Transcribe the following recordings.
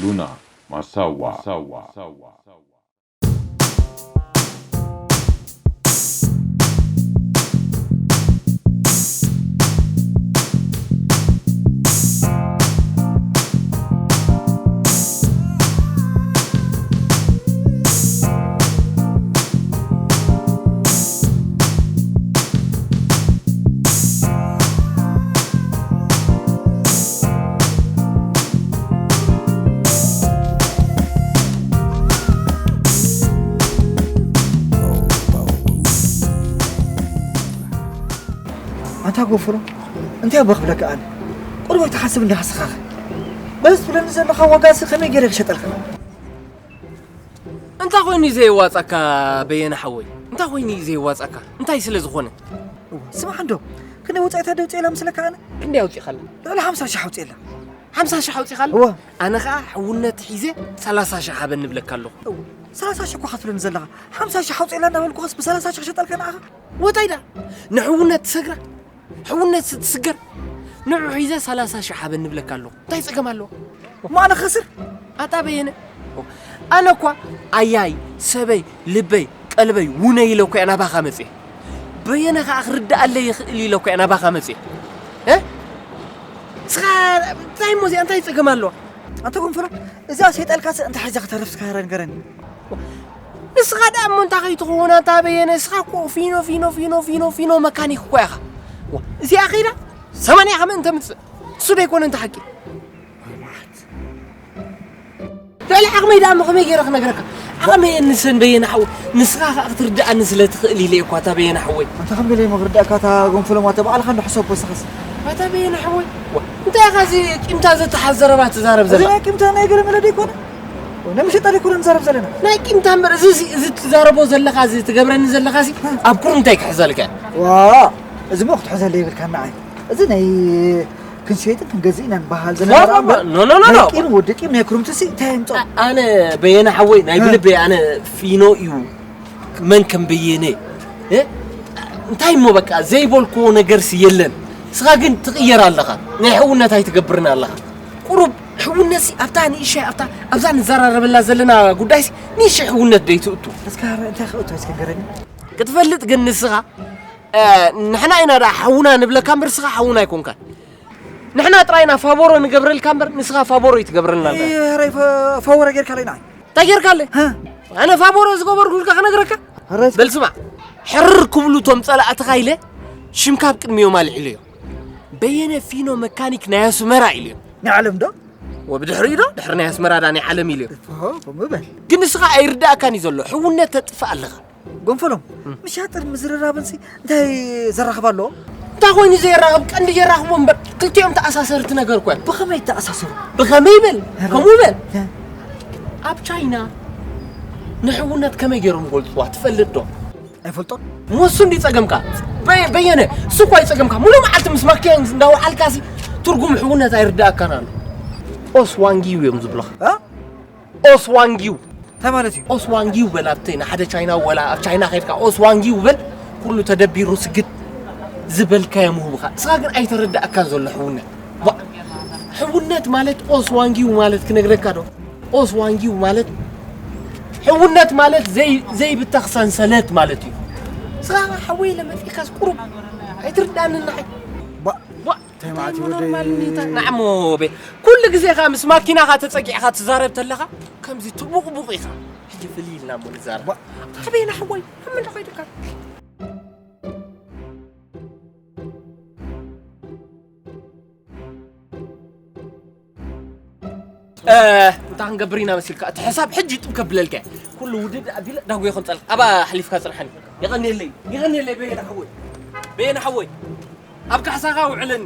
ሉና ማሳዋ። ኣንታ ጎፍሮ፣ እንታይ እባ ክብለካ ኣነ? ቁሩብ ኣይትሓስብ እንዲኻ ስኻኸ? በዚ ትብለኒ ዘለኻ ዋጋሲ ከመይ ገይረ ክሸጠልካ? እንታይ ኮይኑ እዩ ዘየዋጻካ በየነ ሓወይ? እንታይ ኮይኑ እዩ ዘየዋጻካ? እንታይ ስለ ዝኾነ? እዋ፣ ስማዕ እንዶ፣ ክንደይ ወጻኢታት ደውጽኤላ ምስለካ ኣነ? ክንደይ ኣውጺኻላ? ልዕሊ ሓምሳ ሽሕ ኣውጺኤላ። ሓምሳ ሽሕ ኣውጺኻላ? እዋ። ኣነ ኸኣ ሕውነት ሒዘ ሰላሳ ሽሕ ሃበኒ እብለካ ኣለኹ። እዋ፣ ሰላሳ ሽሕ እኳ ክትብለኒ ዘለኻ፣ ሓምሳ ሽሕ ኣውጺኤላ እናበልኩኸስ ብሰላሳ ሽሕ ክሸጠልካ ንዓኻ? ወታይ ደኣ ንሕውነት ትሰግራ? ሕውነት ትስገር? ንዑ ሒዘ ሰላሳ ሽሕ ሃበኒ እብለካ ኣለኹ። እንታይ ጸገም ኣለዎ? እሞ ኣነ ክኸስር? ኣታ በየነ፣ ኣነ እኳ ኣያይ፣ ሰበይ፣ ልበይ፣ ቀልበይ፣ ውነይ ኢለ እኮ እየ ናባኻ መጽየ። በየነ ከኣ ክርድኣለይ ይኽእል ኢለ እኮ እየ ናባኻ መጽየ። እ? ንስኻ እንታይ እሞ እዚኣ እንታይ ጸገም ኣለዋ? ኣንታ ጎንፈሮ፣ እዚኣ ሸይጠልካስ እንታይ ሒዛ ክተርፍ እስካ ንገረኒ። ንስኻ ደኣ እሞ እንታይ ከይትኸውን ኣንታ በየነ፣ ንስኻ እኮ ፊኖ፣ ፊኖ፣ ፊኖ፣ ፊኖ፣ ፊኖ መካኒክ እኮ ኢኻ። ዋ፣ እዚኣ ኸይዳ ሰማንያ ከመ እንተ ምጽእ፣ እሱ ዶ ኣይኮነ እንተ ሓቂ? ልዕሊ ዓቕመይ ደኣ እሞ ከመይ ገይረ ክነግረካ? ዓቕመይ የንሰን በየነ ሓወይ፣ ንስኻ ከኣ ክትርድኣኒ ስለ ትኽእል ኢለ እኳ እታ በየነ ሓወይ። ኣንታ ከም ገለ እሞ ክርድኣካ እታ ጎንፈሎ እሞ ኣታ ባዕልኻ እንዶ ሕሰቦ ንስኻስ። ኣታ በየነ ሓወይ፣ ዋ፣ እንታይ ኢኻ እዚ ቂምታ ዘተሓዝ ዘረባ ትዛረብ እዚ ዘለኻ? ናይ ቂምታ ናይ ገለ መለ ዶ ኣይኮነ? ናይ መሸጣ ዶ ኣይኮነ ንዛረብ ዘለና? ናይ ቂምታ እምበር፣ እዚ፣ እዚ፣ እዚ ትዛረቦ ዘለኻ፣ እዚ ትገብረኒ ዘለኻሲ፣ ኣብ ኩርምታይ ክሕዘልካ እየ። ዋ፣ እዚ እሞ ክትሕዘለይ የብልካን ንዓይ። እዚ ናይ ክንሸይጥን ክንገዝእ ኢና ንበሃል ዘለና ዋ፣ ደኣ እምበር፣ ኖ፣ ኖ፣ ኖ፣ ናይ ኖ። ቂም ወዲ ቂም ናይ ኩርምትሲ እንታይ የምጽኦ? ኣ-፣ ኣነ በየነ ሓወይ፣ ናይ እ። ብልበይ ኣነ ፊኖ እዩ። መን ከም በየነ፣ እ? እንታይ እሞ በቃ ዘይበልክዎ ነገርሲ የለን። ንስኻ ግን ትቕየር ኣለኻ። ናይ ሕውነት ኣይትገብርን ኣለኻ። ቁሩብ ሕውነትሲ ኣብታ ንእሽተይ፣ ኣብታ፣ ኣብዛ ንዘራረበላ ዘለና ጉዳይሲ ንእሽተይ ሕውነት ደይትእቱ። እስካ እንታይ ክእቱ እስከ ንገረኒ። ክትፈልጥ ግን ንስኻ፣ እ፣ ንሕና ኢና ደኣ ሓውና ንብለካ እምበር ንስኻ ሓውና ኣይኮንካን። ንሕና ጥራይ ኢና ፋቦሮ ንገብረልካ እምበር ንስኻ ፋቦሮ ኣይትገብረልና። እ፣ ሀራይ ፈ-፣ ፋቦሮ ጌርካለይ ንዓይ። እንታይ ጌርካለይ? ሀ? ኣነ ፋቦሮ ዝገበርኩልካ ክነግረካ? ሀራይ በል ስማዕ፣ ሕርር ክብሉ እቶም ጸላእትኻ ኢለ ሽምካ ኣብ ቅድሚኦም ኣልዒለዮ። በየነ ፊኖ መካኒክ ናይ ኣስመራ ኢለዮ። ናይ ዓለም ዶ? ወብድሕሪኡ ዶ? ድሕሪ ናይ ኣስመራ ዳ ናይ ዓለም ኢለዮ። ሆ፣ ከምኡ በል። ግን ንስኻ ኣይርድኣካን እዩ ዘሎ፣ ሕውነት ተጥፍእ ኣለኻ። ጎንፈሎም፣ እም። ምሻጥር ምዝርራብንሲ እንታይ ዘራኽብ ኣለዎ? እንታይ ኮይኑ ዘየራኽብ? ቀንዲ የራኽቦ እምበር፣ ክልቲኦም ተኣሳሰርቲ ነገር እኮ እዮም። ብኸመይ ይተኣሳሰሩ? ብኸመይ ይበል? ኧረ። ከምኡ በል። እ። ኣብ ቻይና ንሕውነት ከመይ ገይሮም ይገልጽዋ ትፈልጥ ዶ? ኣይፈልጦን። ሞሱ እንዲ ጸገምካ? በየ-፣ በየነ፣ እሱ እኮ ኣይጸገምካ። ሙሉ መዓልቲ ምስ ማኪና እንዳወዓልካሲ ትርጉም ሕውነት ኣይርድኣካን ኣሎ። ኦስዋንጊው እዮም ዝብሉኻ። እ? ኦስዋንጊው። እንታይ ማለት እዩ? ኦስዋንጊው በል ኣብቲ ንሓደ ቻይና ወላ ኣብ ቻይና ከይድካ ኦስዋንጊው በል፣ ኩሉ ተደቢሩ ስግድ ዝበልካዮ ምሁብኻ። ንስኻ ግን ኣይተረድኣካን ዘሎ ሕውነት። ዋ፣ ሕውነት ማለት ኦስዋንጊው ማለት ክነግረካ ዶ? ኦስዋንጊው ማለት ሕውነት ማለት ዘይ-፣ ዘይብተኽ ሰንሰለት ማለት እዩ። ንስኻ ሓወይ ለመጺእካስ ቁሩብ ኣይትርድኣንን ንዓይ። ባ-፣ ዋ፣ እንታይ ማለት እዩ እንታይ ወደይ? ኖርማል ኒታ? ናዕሞ ቤ-፣ ኩሉ ግዜ ኸኣ ምስ ማኪናኻ ተጸጊዕኻ ትዛረብ ተለኻ ከምዚ ትቡቕቡቕ ኢኻ። ሕጂ ፍልይ ኢልና እሞ ንዛረብ። ባ-፣ ኣበይ ናሕወይ? ኣብ ምንታይ ከይድካ? እ፣ እንታይ ክንገብር ኢና መሲልካ? እቲ ሕሳብ ሕጂ ጥብ ከብለልካ እየ። ኩሉ ውድድ ኣቢለ ዳጎ ይኸንጸልካ። ኣብኣ ኣሕሊፍካ ጽንሓኒ። የቐንየለይ፣ የቐንየለይ በየነ ሓወይ። በየነ ሓወይ፣ ኣብ ካሕሳኻ ውዕለኒ።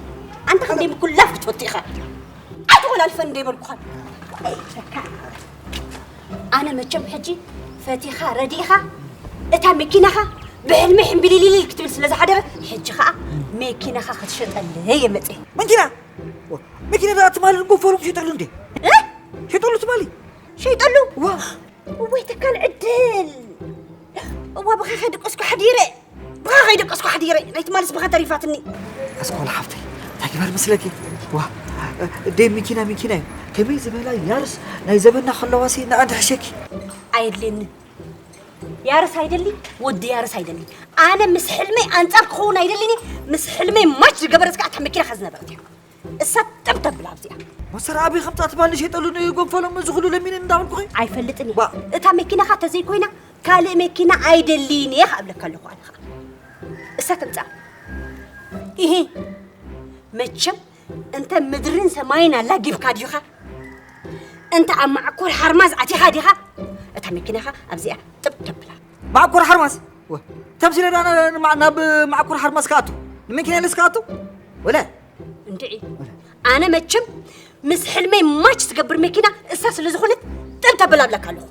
ኣንታ ክንደይ ምኩላፍ ክትፈቱ ኢኻ? ኣይትቆላልፈን እንደ ይበልኩኻ። ኣይፈካ። ኣነ መቸም ሕጂ ፈቲኻ ረዲኻ እታ መኪናኻ ብሕልሚ ሕምቢሊሊል ክትብል ስለ ዝሓደረ፣ ሕጂ ኸኣ መኪናኻ ክትሸጠለይ እየ መጽየ። መኪና? መኪና ደኣ ትማሊ ንጎፈሎም ትሸጠሉ እንዴ? እ? ሸጠሉ ትማሊ? ሸይጠሉ? ዋ። ወይ ተካል ዕድል። እዋ ብኻ ከይደቀስኩ ሓዲረ። ብኻ ከይደቀስኩ ሓዲረ። ናይ ትማልስ ብኻ ተሪፋትኒ። ኣስኳላ ሓፍተይ፣ እንታይ ግበር መስለኪ? ዋ፣ ደይ መኪና መኪና እዩ። ከመይ ዝበላ ያርስ ናይ ዘበና ከለዋሲ ንኣንድ ሕሸኪ። ኣየድልየኒ። ያርስ ኣይደሊ፣ ወዲ ያርስ ኣይደሊ። ኣነ ምስ ሕልመይ ኣንጻር ክኸውን ኣይደልኒ። ምስ ሕልመይ ማች ዝገበረት ከኣ እታ መኪና ከዝነበረት እያ። እሳ ጥብ ተብላ ኣብዚኣ። መሰር ኣበይ ከምጻ ትባል ሸጠሉ ንጎፈሎም እዚ ኩሉ ለሚን እንዳበልኩኺ? ኣይፈልጥን እየ። ባ- እታ መኪናኻ ተዘይኮይና ካልእ መኪና ኣይደልይን እየ ክኣብለካ ኣለኹ ኣነ ኸኣ። እሳ ትምጻእ። ኢሂ። መቸም እንተ ምድርን ሰማይን ኣላጊብካ ዲኻ? እንተ ኣብ ማዕኮር ሓርማዝ ኣቲኻ ዲኻ? እታ መኪናኻ ኣብዚኣ ጥብ ተብላ። ማዕኮር ሓርማዝ? ወ-፣ ተምሲለ ዳ ን-፣ ን-፣ ናብ ማዕኮር ሓርማዝ ክኣቱ? ንመኪና ኢለስ ክኣቱ? ወለ? እንድዒ። ኣነ መቸም ምስ ሕልመይ ማች ትገብር መኪና እሳ ስለ ዝኾነት ጥብ ተብል ኣብለካ ኣለኹ።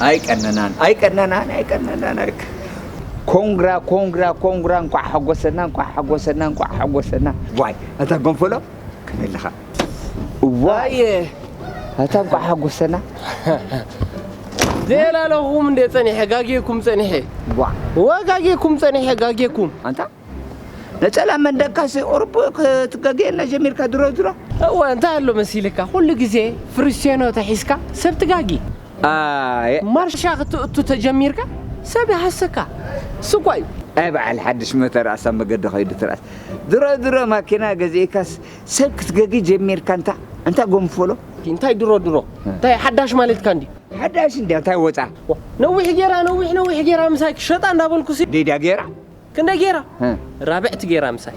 ኣይቀነናን፣ ኣይቀነናን፣ ኣይቀነናን። ኣይቀ-፣ ኮንግራ፣ ኮንግራ፣ ኮንግራ፣ እንኳዕ ሓጎሰና፣ እንኳዕ ሓጎሰና፣ እንኳዕ ሓጎሰና። ዋይ፣ ኣታ ጎንፈሎ፣ ከመይ ኣለኻ? ዋይ፣ ኣታ እንኳዕ ሓጎሰና። ዘየላለኹም እንደ ጸኒሐ፣ ጋጌኩም ጸኒሐ። ዋ። ወጋጌኩም ጸኒሐ፣ ጋጌኩም። ኣንታ ነጸላ መንደቅካሲ ቁሩብ ክትጋገየና ጀሚርካ ድሮ ድሮ። እወ፣ እንታይ ኣሎ መሲልካ? ኩሉ ግዜ ፍሪስቴኖ ተሒዝካ ሰብ ትጋጊ። ኣየ። ማርሻ ክትእቱ ተጀሚርካ ሰብ ይሃሰካ። እሱ እኳ እዩ። ኣይ በዓል ሓድሽ ሞተር ኣሳብ መገዲ ከይዱ ትርኣስ። ድሮ ድሮ ማኪና ገዚእካስ ሰብ ክትገጊ ጀሚርካ እንታ፣ እንታ ጎንፎሎ? እንታይ ድሮ ድሮ? እ። እንታይ ሓዳሽ ማለትካ እንዲ? ሓዳሽ እንዲ እንታይ ወጻ? ዋ፣ ነዊሕ ጌራ፣ ነዊሕ ነዊሕ ጌራ ምሳይ ክሸጣ እንዳበልኩሲ። ዴዳ ጌራ? ክንደይ ጌራ? እ። ራብዕቲ ጌራ ምሳይ።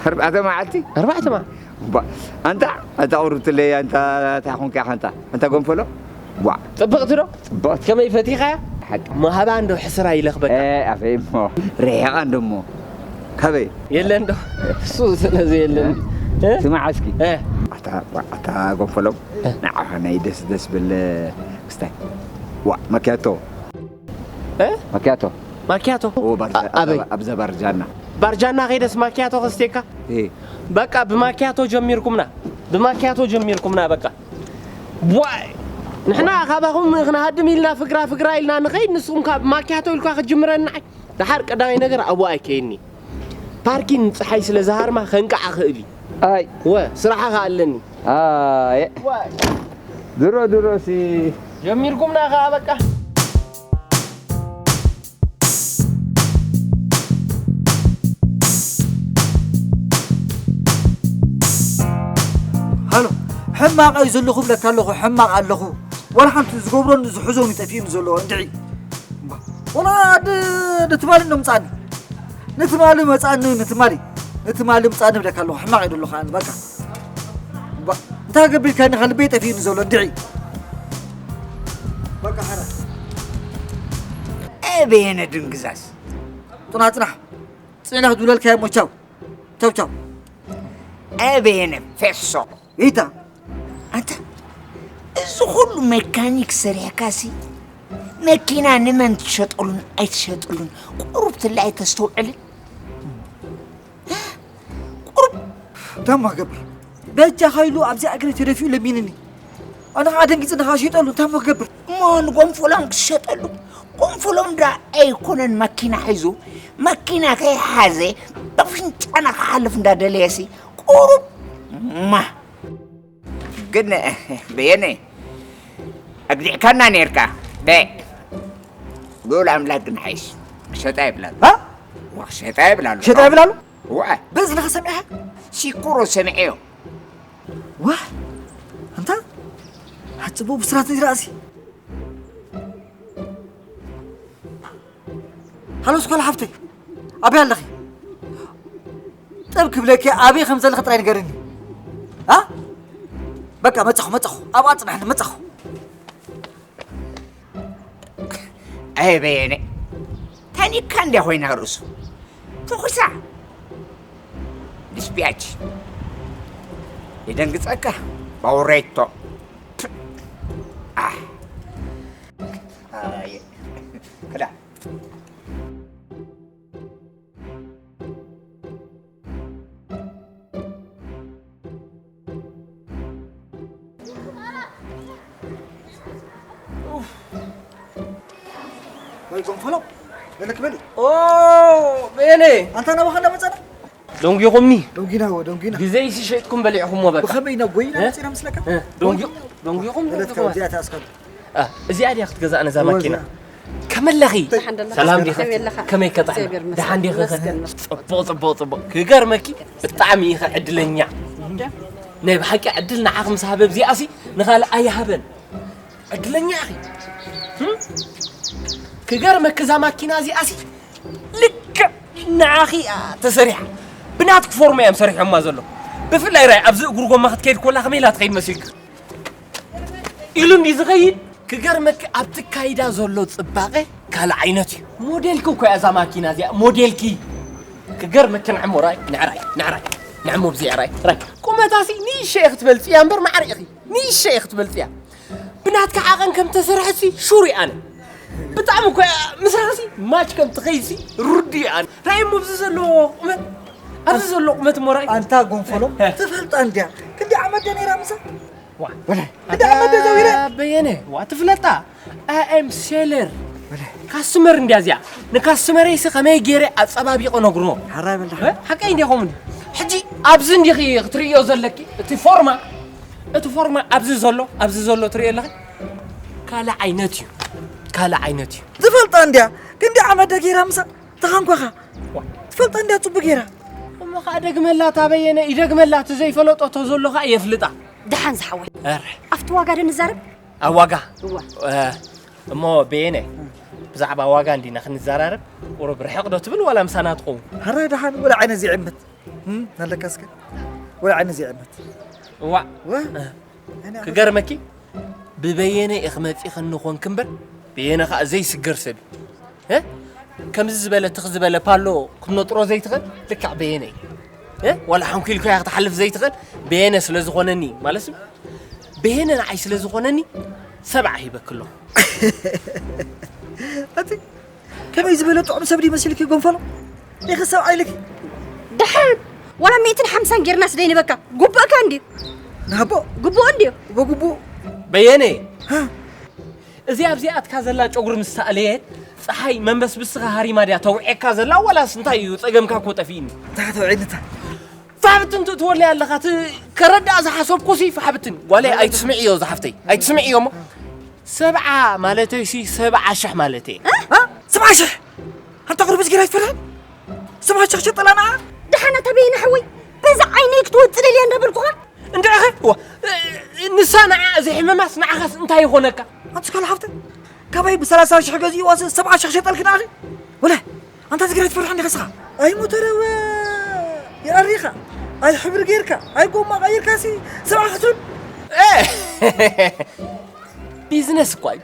ኣርባዕተ መዓልቲ? ኣርባዕተ መዓልቲ። ባ-፣ ኣንታ፣ ኣንታ ቁርብትለይ፣ ኣንታ፣ ኣንታ ኾንካ፣ ኣንታ፣ ኣንታ ጎንፈሎ? ዋ። ጽብቕቲ ዶ? ጽብቕቲ። ከመይ ፈቲኻያ? ሓቂ። ማህባ እንዶ ሕስራ ይለኽበካ። እ፣ ኣፈይ እሞ። ርሒቓ እንዶ እሞ። ካበይ? የለን ዶ? እሱ ስለዚ የለን። እ? እ? ስማዕ እስኪ። እ? ኣታ፣ ኣታ ጎንፈሎ። እ? ንዓኻ ናይ ደስ ደስ ብል ክስታይ። ዋ፣ ማኪያቶ። እ? ማኪያቶ። ማኪያቶ? ኦ፣ ባርጃ-፣ ኣ-፣ ኣበይ? ኣብዛ፣ ኣብዛ ባርጃና። ባርጃና ከይደስ ማኪያቶ ከስቴካ? እ። በቃ ብማኪያቶ ጀሚርኩምና። ብማኪያቶ ጀሚርኩምና በቃ። ዋይ! ንሕና ካባኹም ክንሃድም ኢልና ፍግራ ፍግራ ኢልና ንኸይድ፣ ንስኹም ካብ ማኪያቶ ኢልኳ ክትጅምረና። ደሓር ቀዳማይ ነገር ኣብኡ ኣይከይድኒ። ፓርኪን ጸሓይ ስለ ዝሃርማ ከንቃዕ ክእል እዩ። ኣይ። ወ፣ ስራሓ ከኣ ኣለኒ። ኣየ። ዋይ። ድሮ ድሮ ሲ ጀሚርኩምና ከኣ በቃ። ሃሎ፣ ሕማቕ እዩ ዘለኹ ብለካ ኣለኹ፣ ሕማቕ ኣለኹ። ዋላ ሓንቲ ዝገብሮን ዝሕዞን እዩ ጠፊኡኒ ዘሎ እንድዒ። እምባ፣ ወላ ድ-፣ ንትማሊ እንዶ ምጻኒ። ንትማሊ መጻኒ፣ ንትማሊ። ንትማሊ ምጻኒ ብለካ ኣለኹ፣ ሕማቕ እዩ ዘለኹ ኣነ፣ በቃ። እምባ፣ እንታይ ገብር ኢልካኒ፣ ከልበይ ጠፊኡኒ ዘሎ እንድዒ። በቃ፣ ሓራ። ኤ በየነ ድንግዛዝ። ጽናሕ፣ ጽናሕ። ጽናሕ ዝብለልካ እሞ ቻው። ቻው፣ ቻው። ኤ በየነ ፌሶ። ይታ። ኣንታ፣ እዚ ኩሉ መካኒክ ሰሪሕካሲ፣ መኪና ንመን ትሸጠሉን ኣይትሸጠሉን ቁሩብ ትላ ኣይተስተውዕልን? ቁሩብ። ታማ ገብር። በጃኻ ኢሉ ኣብዚኣ እግረይ ተደፊኡ ለሚንኒ። ኣነ ኸዓ ደንጊጽ ንኻ ሸይጠሉ፣ እንታይ እሞ ክገብር? እሞ ንጎንፎሎም ክትሸጠሉ? ጎንፎሎም ዳ ኣይኮነን መኪና ሒዙ፣ መኪና ከይሓዘ በፍንጫና ክሓልፍ እንዳደለየሲ ቁሩብ ማ። ግን በየነ፣ ኣግዲዕካና ኔርካ። በ-፣ ልኡል ኣምላክ ግን ሓይሽ ክሸጣ ይብላሉ። ባ? ዋ፣ ክሸጣ ይብላሉ። ክሸጣ ይብላሉ? ዋ። በዝንኻ ሰሚዕኻ? ሲኩሮ ሰሚዐዮ። ዋ፣ ኣንታ፣ ሓጽቡ ብስራት ንዝረኣሲ። ሃሎ፣ ስኳላ ሓፍተይ፣ ኣበይ ኣለኺ? ጥብ ክብለኪ ኣበይ ከም ዘለኺ ጥራይ ንገርኒ። ኣ? በቃ፣ መጻኹ፣ መጻኹ። ኣብኣ ጽናሕኒ፣ መጻኹ። ኣይ በየነ፣ ታኒካ እንድያ ኮይና ርእሱ። ተኹሳ። ድስፒያች። ይደንግጸካ። ባውሬቶ። ኣህ። ኣየ። ክዳ። ወይ ጎንፈሎ፣ በለክ በሊ። ኦ፣ በየነ። ኣንታ ናባኻ እንዳመጻና? ደንጒኹምኒ። ደንጒና፣ ወ-፣ ደንጒና። ግዜይሲ ሸይጥኩም በሊዕኹምዎ በቃ። ብኸመይ ኢና ጎይና እ? መጺና ምስለካ? እ፣ ደንጒ-፣ ደንጒኹም፣ በለትካ ደንጒኹም። እዚኣ ትኣስከሉ። እ፣ እዚኣ ድያ ክትገዛእን እዛ ወ-፣ ማኪና? እዚኣ። ከመለኺ? ደሓን ደለኻ? ሰላም ዲኺ? ከመይ ኣለኻ? ከመይ ከጣዕና? እግዚኣብሔር ይመስገን። ደሓን ዲኺ? ይመስገን። ጽቡቕ፣ ጽቡቕ፣ ጽቡቕ። ክገርመኪ፣ ብጣዕሚ ኢኺ ዕድለኛ። ናይ ብሓቂ ዕድል ንዓኺ ምስ ሃበ፣ እዚኣሲ ንኻልእ ኣይሃበን። ዕድለኛ ኢኺ። ህም? ክገርመኪ፣ እዛ ማኪና እዚኣሲ ልክዕ ንዓኺ እያ ተሰሪሓ። ብናትኪ ፎርማ እዮም ሰሪሖማ ዘሎ። ብፍላይ ራይ ኣብዚ እግሩ ጎማ ክትከይድ ኮላ ከመይ ኢላ ትኸይድ መሲልኪ? ኢሉ እንዲ ዝኸይድ ክገርመኪ፣ ኣብቲ ካይዳ ዘሎ ጽባቐ ካልእ ዓይነት እዩ። ሞዴልኪ እኮ እያ እዛ ማኪና እዚኣ፣ ሞዴልኪ። ክገርመኪ፣ ንዕሞ ራይ፣ ንዕራይ፣ ንዕራይ፣ ንዕሞ ብዚ ዕራይ፣ ራይ። ቁመታሲ ንእሽቶ ኢኺ ትበልጽያ እምበር ማዕረ ኢኺ። ንእሽቶ ኢኺ ትበልጽያ። ብናትካ ዓቐን ከም ተሰርሐሲ ሹር እየ ኣነ። ብጣዕሚ እኮ እያ ምስራኽሲ ማች ከም ትኸይድሲ ርዱእ እየ ኣነ። ራይ እሞ ኣብዚ ዘሎ ቁመት፣ ኣብዚ ዘሎ ቁመት እሞ ራይ። ኣንታ ጎንፈሎም፣ እ። ትፈልጣ እንድያ። ክንዲ ዓመት ድያ ነይራ ምሳ? ዋ። ወላይ። እንደ ኣመደ ዘዊረ። በየነ፣ ዋ፣ ትፍለጣ። ኣይ ኤም ሴለር። ወላይ። ካስተመር እንድያ እዚኣ። ንካስተመረይሲ ከመይ ገይረ ኣጸባቢቐ ነግሮ። ሓራይ በል። እ? ሓቀይ እንዲኹም እንዲ። ሕጂ ኣብዚ እንዲኺ ክትርእዮ ዘለኪ፣ እቲ ፎርማ፣ እቲ ፎርማ ኣብዚ ዘሎ፣ ኣብዚ ዘሎ ትርእዮ ኣለኺ? ካልእ ዓይነት እዩ። ካልእ ዓይነት እዩ። ዝፈልጣ እንድያ። ክንዲ ዓመደ ገይራ ምሳ ተኻንኳኻ። ዋ። ትፈልጣ እንድያ ጽቡቅ ገይራ። እሞ ኸኣ ደግመላ፣ እታ በየነ ይደግመላ፣ እቲ ዘይፈለጦ ተዘሎ ኸኣ የፍልጣ። ደሓን ዝሓወይ። ኣረ። ኣብቲ ዋጋ ዶ ንዛረብ? ኣብ ዋጋ? እዋ። እ፣ እሞ በየነ፣ ብዛዕባ ዋጋ እንዲና ክንዘራረብ፣ ቁሩብ ርሕቕ ዶ ትብል ዋላ ምሳና ትኸውን? ኣረ ደሓን፣ ወላ ዓይነ ዘይዕምት። እም፣ ኣለካ እስከ? ወላ ዓይነ ዘይዕምት። እዋ። ዋ። እ። ክገርመኪ፣ ብበየነ ኢኺ መጺኽኒ ኾንኪ እምበር፣ በየነ ኸኣ ዘይስገር ሰብ እዩ። እ? ከምዚ ዝበለ ትኽ ዝበለ ፓሎ ክትነጥሮ ዘይትኽእል ልክዕ በየነ እዩ። እ? ዋላ ሓንኲልኩያ ክትሓልፍ ዘይትኽእል በየነ ስለ ዝኾነኒ፣ ማለት በየነ ንዓይ ስለ ዝኾነኒ ሰብዓ ሂበኪ ኣለኹ። ኣቲ ከመይ ዝበለ ጥዑም ሰብ ድዩ መሲልኪ ጎንፈሎ? ኢኺ ሰብኣይ ኢልኪ? ደሓን ዋላ ሚእትን ሓምሳን ጌርና ስደይ ንበካ። ጉቡእካ እንድዩ። ንሃቦ። ጉቡእ እንድዩ። በጉቡእ። በየነ። ሃ? እዚ ኣብዚኣትካ ዘላ ጨጉሪ ምስ ተኣለየት፣ ጸሓይ መንበስብስኻ ሃሪማ ድያ ተውዕየካ ዘላ፣ ዋላስ እንታይ እዩ ጸገምካ እኮ ጠፊእኒ። እንታይ ተውዕየኒ እታ? ፋሕብትን ትእትወለይ ኣለኻ፣ እቲ ከረድኣ ዝሓሰብኩሲ ፋሕብትን። ጓለይ ኣይትስምዕዮ ዝሓፍተይ፣ ኣይትስምዕዮ እሞ። ሰብዓ ማለተይሲ ሰብዓ ሽሕ ማለተይ። እ? እ? ሰብዓ ሽሕ? ኣንታ ቁርብት ጌራ ኣይትፈርሕን? ሰብዓ ሽሕ ሸጠላና? ደሓን ኣታ በየነ ሓወይ፣ በዛ ዓይነይ ክትወጽእ ደልያ እንዳበልኩኻ፣ እንድዕኸ ዋ፣ ንሳ ንዓ ዘይሕመማስ ንዓኻስ እንታይ ይኾነካ? ኣንቺ ካልእ ሓፍተ፣ ካባይ ብሰላሳ ሽሕ ገዚእዋስ ሰብዓ ሽሕ ሸጠልኪ ደኣኺ? ወለ ኣንታ ትግራይ ትፈርሕ እንዲኻ ስኻ? ኣይ ሞተረወ የዕሪኻ፣ ኣይ ሕብሪ ጌርካ፣ ኣይ ጎማ ቀይርካሲ ሰብዓ ሕሱን። ቢዝነስ እኳ እዩ።